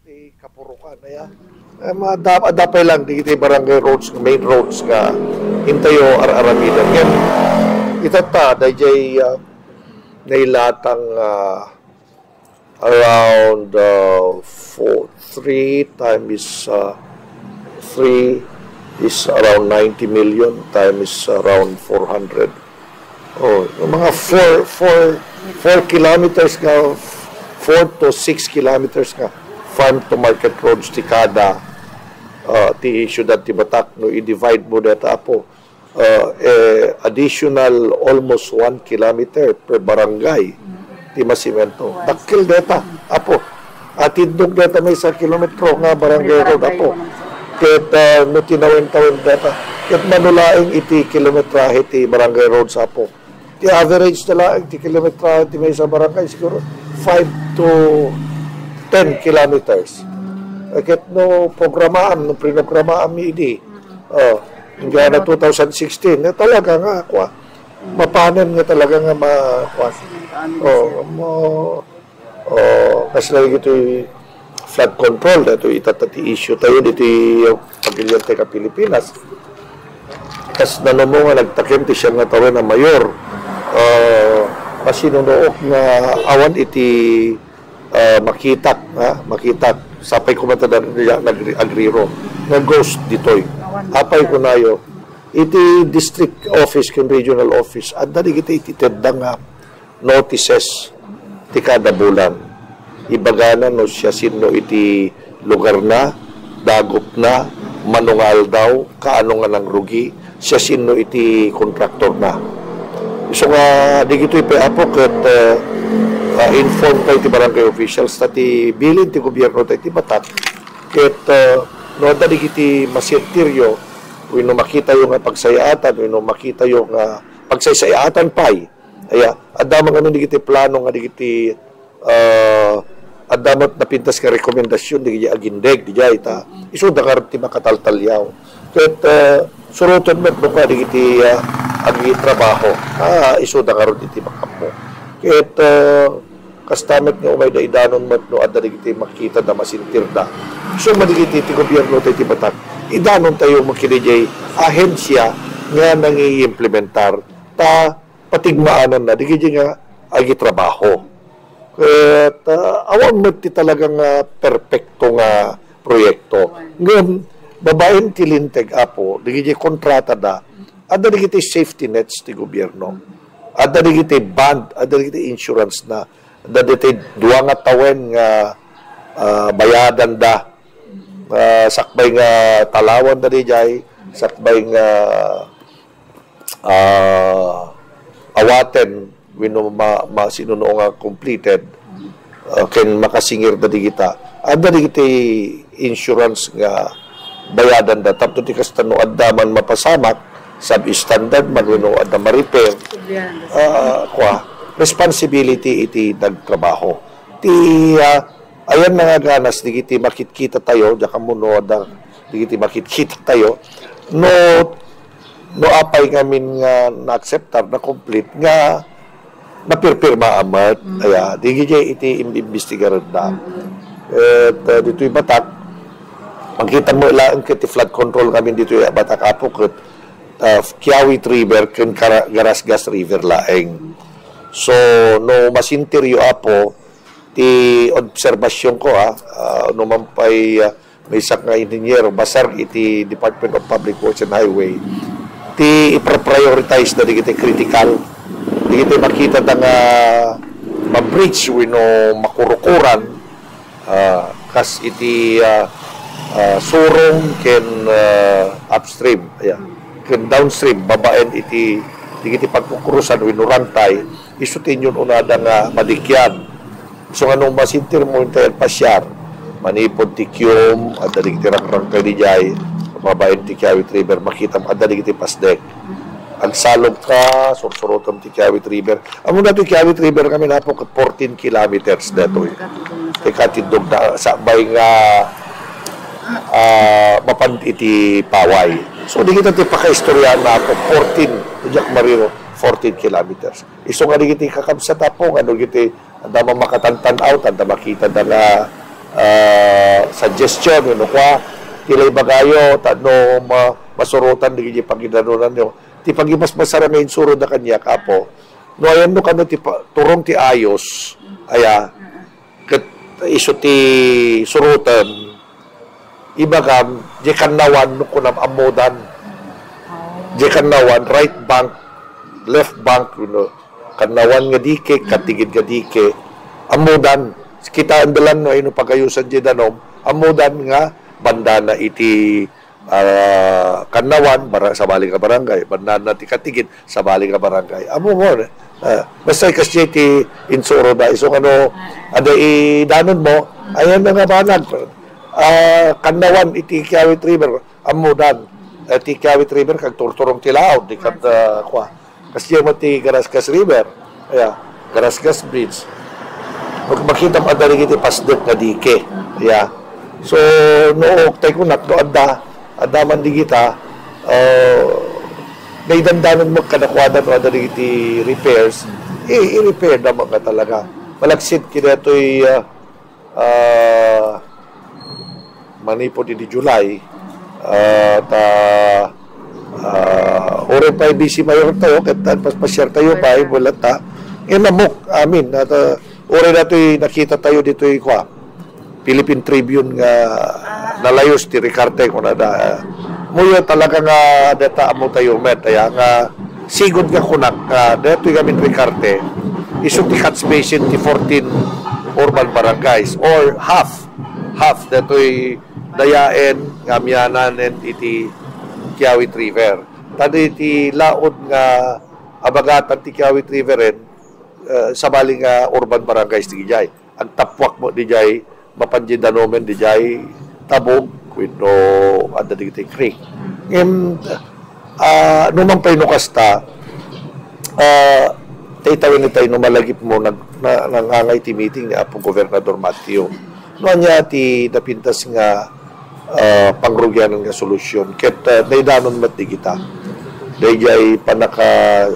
Ti kapurokan, aya. Eh, ma-, da-, adda pay lang dagiti barangay roads, main roads nga intayo ar-aramiden. Ngem, itatta, dayjay, ah, nailatang, ah, around, uh, four, three times, uh, three is around ninety million times around four hundred. Oh, yung mga four, four, four kilometers nga, four to six kilometers nga farm to market roads ti kada, uh, ti syudad ti Batak, no, i-divide mo deta, Apo. Uh, eh, additional almost one kilometer per barangay ti masimento. Dakkel deta, Apo. Atindog deta maysa kilometro nga barangay road, Apo. Ket, uh, no tinawen-tawen deta, ket mano laeng iti kilometrahe ti barangay roads, Apo. Ti average na laeng ti kilometrahe ti maysa barangay, siguro five to ten kilometers. Eh, ket no programaam, no prinogramaam mi idi, Oh, Indiana two thousand sixteen, nga talaga nga, kwa, mapanen nga talaga nga ma-, kwa. Oh, mo, oh, kasla dagitoy flood control, daytoy itatta ti issue tayo ditoy pagilian tayo ka Pilipinas. Kas nanumo nga nagtakem ti siam nga tawen a mayor, ah, masinunuok nga awan iti ah, makitak, ha? Makitak. Sapay koma ta da-, da-, nag-, agriro. Nga ghost ditoy. Apay kunayo, iti district office ken regional office, adda dagiti iti tedda nga notices ti kada bulan. Ibagana no siasino iti lugarna, dagopna, mano nga aldaw, kaano nga nangrugi, siasino iti kontraktorna. So nga, digitoy pay, Apo, ket, uh, uh, inform tayo ti barangay officials ta ti bilin ti gobierno tayo ti Batak, ket, uh, no adda digiti masenteryo, wenno makitayo nga pagsayaatan, wenno makitayo nga pagsaysayaatan pay, aya, adda man ngamin digiti plano nga digiti ah, adda met napintas nga rekomendasyon dagiti agindeg diay ta isuda ngarud ti makataltaliaw. Ket, ah, suroten met no kua dagiti, ah, agitrabaho. Ah, isuda ngarud iti makaammo. Ket, ah, kasta met nga umayda idanon met no adda dagiti makitada, masenterda. So, madigiti ti gobierno tayo ti Batak, idanon tayo met kadi diay ahensya nga nangiimplementar ta patigmaananna dagiti nga agitrabaho. Ket, ah, awan met ti talaga nga perpekto nga proyekto. Ngem, babaen ti linteg, Apo, dagiti kontratada, adda dagiti safety nets ti gobierno. Adda dagiti bond, adda dagiti insurance na. Adda dagiti dua nga tawen nga, ah, bayadanda. Ah, sakbay nga talawanda diay, sakbay nga ah, awaten wenno ma-, masinuno nga completed, ah, ken makasingirda digita. Adda digiti insurance nga bayadanda tapno ti kasta no adda man mapasamak, substandard man wenno adda ma-repair, ah, kua, responsibility iti nagtrabaho. Ti, ah, ayan nga ganas digiti makitkita tayo, diak ammo no adda digiti makitkita tayo, no no apay ngamin nga naakseptar, na-complete, nga napirpirma met. Mm. Aya, dagiti iti im-, imbestigarenda. Mm. Et, uh, ditoy Batak, makita met laeng ket ti flood control ngamin ditoy Batak, Apo, ket, uh, Kiawit River ken Kara-, Garasgas River laeng. So, no masenteryo, Apo, ti obserbasyonko, ah, ah, no man pay, ah, maysak nga inhinyero, basar iti Department of Public Works and Highway, ti ipra-prioritize da digiti critical, digiti makita da nga ma-bridge wenno makurukuran, ah, kas iti, ah, ah, surong ken, ah, upstream, aya, ken downstream, babaen iti, digiti pagkukrusan wenno rangkay, isu ti inyun-unada nga madikian. So, nga no masentermo intay agpasiar, manipud ti Kiom, adda digiti rangrangkay diay, babaen ti Kiawit River, makitam adda digiti pasdek. Agsalog ka, sursurotem ti Kiawit River. Ammo datoy Kiawit River ngamin, Apo, ket fourteen kilometers datoy. Ti katiddog na, sakbay nga, ah, mapan iti Paway. So, digita ti pakaistoryaanna, Apo, fourteen, diak mariro, fourteen kilometers. Isu nga digiti kakabsat, Apo, nga no dagiti adda man makatantan-aw, ta adda makitada nga, ah, suggestion, wenno kua, ti la ibagayo, ta no ma-, masurotan dagiti pangidanonanyo. Ti pagibasbasar nga insuroda kaniak, Apo, no ayanno kano ti pa-, turong ti ayos, aya, ket isu ti surotem, ibagam, diay kannawan, no kunam, ammodan. Diay kannawan, right bank, left bank, you know, kannawan nga dike, katigid nga dike. Ammodan, kitaenda lang no, ino pagayosan diay danom, ammodan nga bandana iti, ah, kannawan, bara-, sabali nga barangay, bandana ti katigid, sabali nga barangay. Ammo mo, ah, basta kas diay ti insuroda, isu nga no, adda idanonmo, ayan na nga banag. Ah, kannawan iti Kiawit River, ammodan. Eh, ti Kiawit River, kagturturong ti laod, di kad, ah, kua. Kas diay met ti Garasgas River, aya, Garasgas Bridge. Mak-, makitam adda dagiti pasdek nga dike. Aya. So, no, tay kunak, no, adda, adda man digita, ah, naidandanon met kadakuada no adda dagiti repairs, i-, i-repair da met nga talaga. Malaksid kadatoy, ah, ah, manipud idi July, ah, ta, ah, uray pay busy mayor tayo, ket paspasiar tayo pay, bulat ta. Ngem ammok, amin, at, ah, uray datoy nakita tayo ditoy, kua, Philippine Tribune nga nalayus ti Ricarte, kunada. Muyo talaga nga deta ammo tayo met, aya nga sigud nga kunak nga detoy ngamin Ricarte, isu ti catch basin ti fourteen urban barangays, or half, half detoy dayaen nga amiananen iti Kiawit River. Ta ditoy laod nga Abagatan ti Kiawit River, eh, sabali nga urban barangays ti idiay. Agtappuak met idiay, mapan diay danomen idiay Tabog, wenno adda dagiti creek. Ngem, ah, numan pay no kasta, ah, tay tawen itay no malagipmo nag-, na-, nangangay ti meeting ni Apo Gobernador Mateo. No ania ti napintas nga, ah, pangrugianan nga solusyon. Ket, ah, naidanon met dagita. Daydiay pannaka,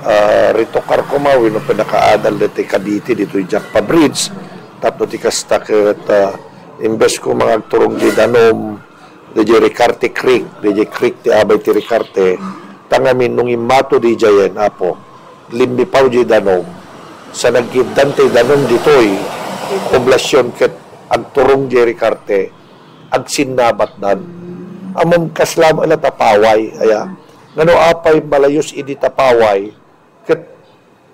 ah, retokar koma wenno pannakaadal ditoy Cavite, ditoy Jacpa Bridge. Tapno ti kasta ket, ah, imbes koma nga agturong diay danum, daydiay Ricarte Creek, daydiay creek ti abay ti Ricarte, ta ngamin no immato daydiayen, Apo, limmipaw diay danum, sa nagkiddan ti danum ditoy poblasion ket agturong diay Ricarte, agsinnabatdan. Ammom, kasla met la ta paway, aya. Ngano apay malayus idi ta paway, ket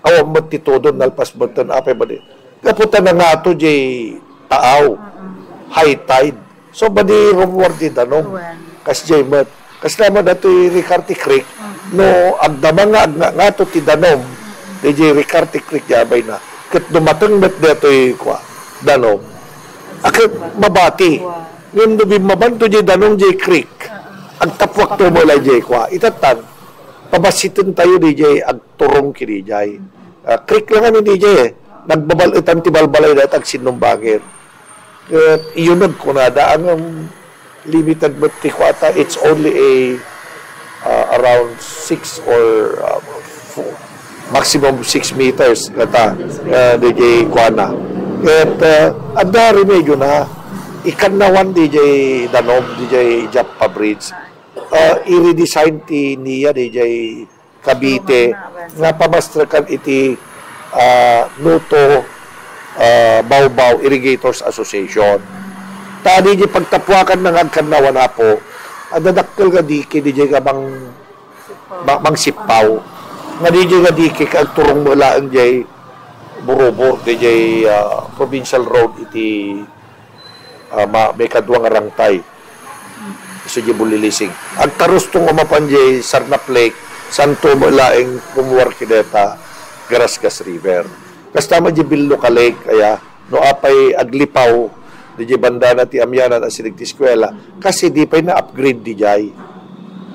awan met ti tudon, nalpas metten, apay madi. Gapu ta nangato diay taaw, high tide. So, madi rummuar diay danum. Wen. Kasdiay met. Kasla met datoy Ricarte Creek, no agdama nga agnangato ti danum, diay Ricarte Creek diay abayna. Ket dumateng met datoy kua, danum. Aket mabati. Wen. Ngem no bimmabanto diay danum diay creek, agtappuakto met la diay kua. Itattan, pabasitentayo diay agturong ken diay. Ah, creek la ngamin diay, eh. Nagbabal-etan ti balbalay dayta agsinnumbanger. Ket iyuneg kunada, ngem limited met ti kuata, it's only a, ah, around six or, ah, four, maximum six meters ngata, ah, diay kuana. Ket, ah, adda remediona, ikannawan diay danum, diay Jacpa Bridge. Ah, i-redesign ti NIA diay Cavite nga pamasterkan iti, ah, Noto, ah, Baubao Irrigators Association. Ta diay pagtappuakanna nga agkannawan, Apo, adda dakkel nga dike diay nga mang-, ma-, mangsippaw. Nga diay nga dike ket agturong met laeng diay Burubur, diay, ah, provincial road iti ah, ma-, maikadua nga rangtay. Isu diay Bulilising. Agtarustong a mapan diay Sarnap Lake, santo met laeng rummuar ken dayta Garasgas River. Kasta met diay Billoca Lake, aya, no apay aglipaw, diay bandana ti amianan a sileg ti eskuela, kasi di pay na-upgrade diay.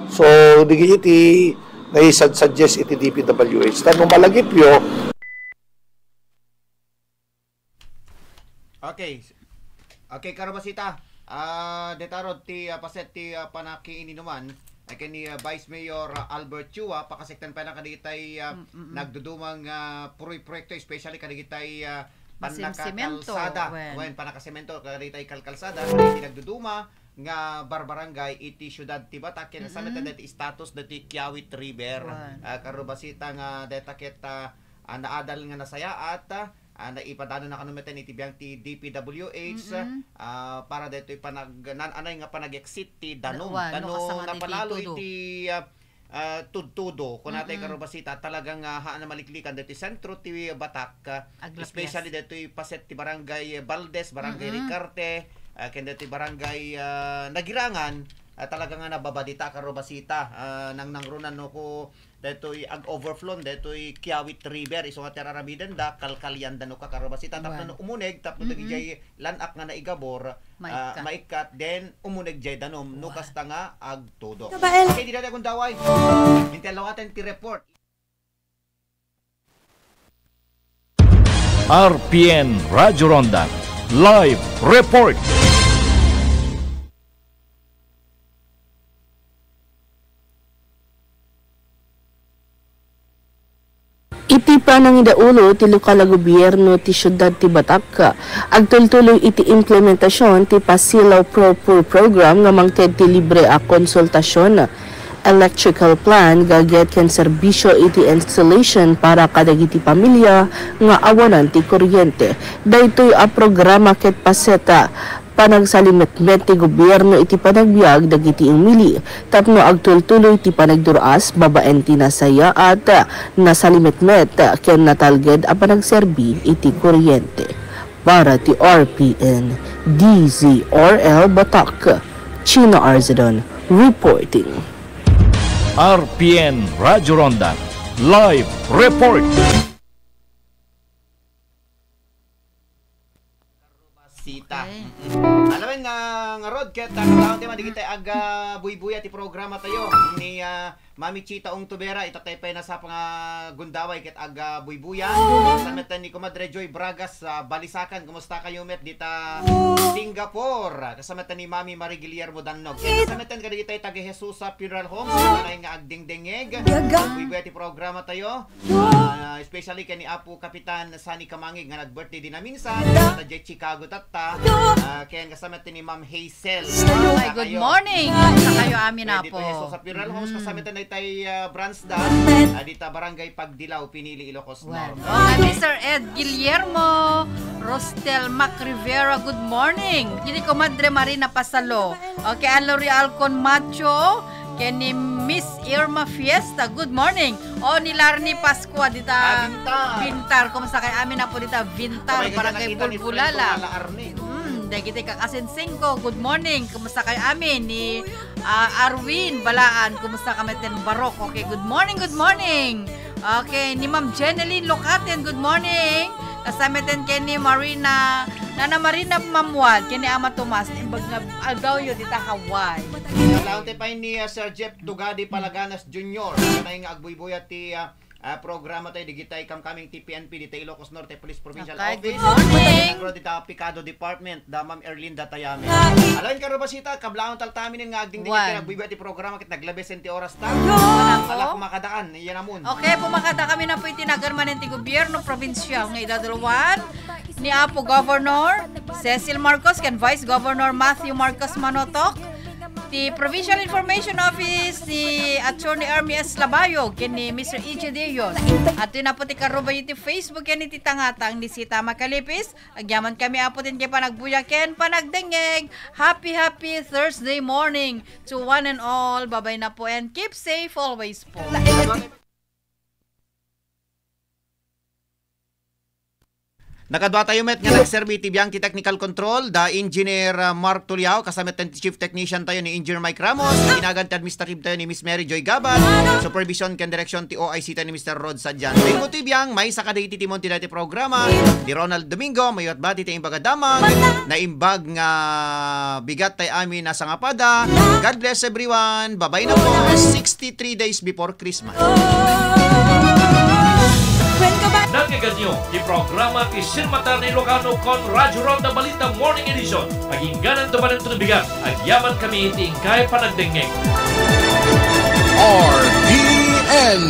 So, dagiti naisad-suggest iti D P W H. Ta no malagipyo, Okay. Okay, Karubasita. Ah, dayta rod ti, ah, paset ti, ah, panakiininuman. Ay ken ni, ah, Vice Mayor, ah, Albert Chua, pakasektan pay na kadagitay, ah, Mm, mm, mm. nagduduma nga, ah, proy-, proyekto, especially kadagitay, ah, Masimsimento, pannakakalsada. Wen. Wen, pannakasemento kadagitay kalkalsada, kadagitay nagduduma nga barbarangay iti siudad ti Batak, ken Mm-mm. nasamet dayta ti status dayta Kiawit River. Wen. Ah, Karubasita nga dayta ket, ah, ah, naadal nga nasayaat, ah, ah, naipadano na kano meten iti biang ti D P W H, Mm-mm. ah, para daytoy panag-, naan-anay nga panag-exit ti danum. Wa-, no, Tano kasta nga napalalo ditoy iti, ah, ah, tudtudo, kunatay Mm-mm. Karubasita, talaga nga haan a maliklikan daytoy sentro ti Batak, ah, Aglapyas. Especially daytoy paset ti Barangay Valdez, Barangay Mm-mm. Ricarte, ah, ken daytoy Barangay, ah, Nagirangan, ah, talaga nga nababadita, Karubasita, ah, nangnangruna no ko daytoy ag-overflow daytoy Kiawit River, isu nga ti ar-aramidenda, kalkalianda no ka, Karubasita, tapno Wan. no umuneg, tapno Mm-mm. dagijay lan-ak nga naigabor, ah, Maikkat. maikkat, then umuneg jay danum, no Wan. kasta nga agtudo. Kabael. Okay, di dati akong daway. Intello atin ti report. R P N Radyo Ronda Live Report. Iti panangidaulo ti lokal a gobierno ti siudad ti Batak, agtultuloy iti implementasion ti Pasilaw Pro Poor Program nga mangted ti libre a konsultasion, electrical plan, gadget ken serbisio iti installation para kadagiti pamilya nga awanan ti kuryente. Daytoy a programa ket paset a panagsalimetmet ti gobierno iti panagbiag dagiti umili tapno agtultuloy ti panagdur-as babaen ti nasayaat, nasalimetmet, ken natalged a panagserbi iti kuryente. Para ti R P N, D Z R L Batak, Chino Arzadon reporting. R P N Radyo Ronda Live report. Sita. Okay. Mm-mm. Alawen nga, nga Rod, ket, ah, kataon ti man, digitay aga buybuya ti programa tayo ni, ah, Mami Chita Ungtubera, ita tay pay nasapa nga gundaway ket aga buybuya. Kasamaten ni Comadre Joy Bragas, ah, Balisakan, kumusta kayo met dita Singapore? Kasamaten ni Mami Marie Guillermo Dannog. Ket kasamaten kadagitay taga Jesus sa Funeral Home, sa nga agdengdengeg. Buybuya ti programa tayo. Ah, especially ken ni Apo Kapitan Sunny Kamangig nga nag-birthday din na minsan. Tatta diay Chicago tatta. Ah, ken kasamaten ni Ma'am Hazel. Ay, good morning. Sa kayo amin, Apo. Dito sa Funeral Homes, kasamaten na itay, ah, branch da. Ah, dita Barangay Pagdilaw, Pinili, Ilocos Norte. Well, oh, Mister Ed Guillermo, Rostel Mac Rivera, good morning. Kini Comadre Marina Pasalo. Okay, Anne Lori Alcon Macho, ken ni Miss Irma Fiesta, good morning. O, ni Larny Pascua dita Ah, Bintar. Bintar, kumusta kay amin, Apo, dita Bintar, Sabay ka Barangay nakita ni Friend Bulbulala. Bulala, Arnie. Mm, dagiti kakasinsingko, good morning. Kumusta kay amin? Ni, ah, Arwin Balaan, kumusta kami ten Barok? Okay, good morning, good morning. Okay, ni Ma'am Jeneline Locaten, good morning. Kasamaten ken ni Marina, Nana Marina Mamuad, ken ni Ama Tomas, imbag nga aldaw yo dita Hawaii. Nalaon ti pay ni, ah, Sir Jeff Tugadi Palaganas Junior. Kanay nga agbuybuya ti, ah, ah, programa tayo, digitay kamkaming ti P N P, dita Ilocos Norte Police Provincial Okay, Office. Good morning. Agro dita Picado Department, da Ma'am Erlinda Tayame. Alaen ka, Robasita, kablaon taltaminen nga agdingding Wan. Iti agbuybuya ti programa, ket naglabesen ti oras ta. Wala ko. Ala, kumakadaan, iyan amun. Okay, pumakada kami na po iti nagan manen ti gobyerno probinsyal nga idadaluan ni Apo Governor Cecil Marcos ken Vice Governor Matthew Marcos Manotok, ti Provincial Information Office ni Attorney Ermi S. Labayo ken ni Mister E J Dios. At ito na po ti karubayo ti Facebook ken iti tangatang ni Sita Makalipis. Agyaman kami, Apo, ti panagbuya ken panagdengngeg. Happy, happy Thursday morning to one and all. Babay na po and keep safe always po. Nakadua tayo met nga nagserbi iti biang ti technical control, da Engineer, uh, Mark Tuliao, kasamaten ti Chief Technician tayo ni Engineer Mike Ramos, inagan ti administrative tayo ni Miss Mary Joy Gabal, supervision ken direksyon ti O I C tayo ni Mister Rod Sadian. Tingmo ti biang, maysa kadagiti timon ti daytoy programa, ni Ronald Domingo, mayat bati ti imbag a damag, naimbag nga bigat tay amin a sangapada. God bless everyone. Babay na po. Sixty-three days before Christmas. Nangyiganyo ti programa ti Sinmatan a Ilocano ken Radyo Ronda Balita Morning Edition. Agingganan to manen to bigat. Agyaman kami iti inkay panagdengngeg. R T N.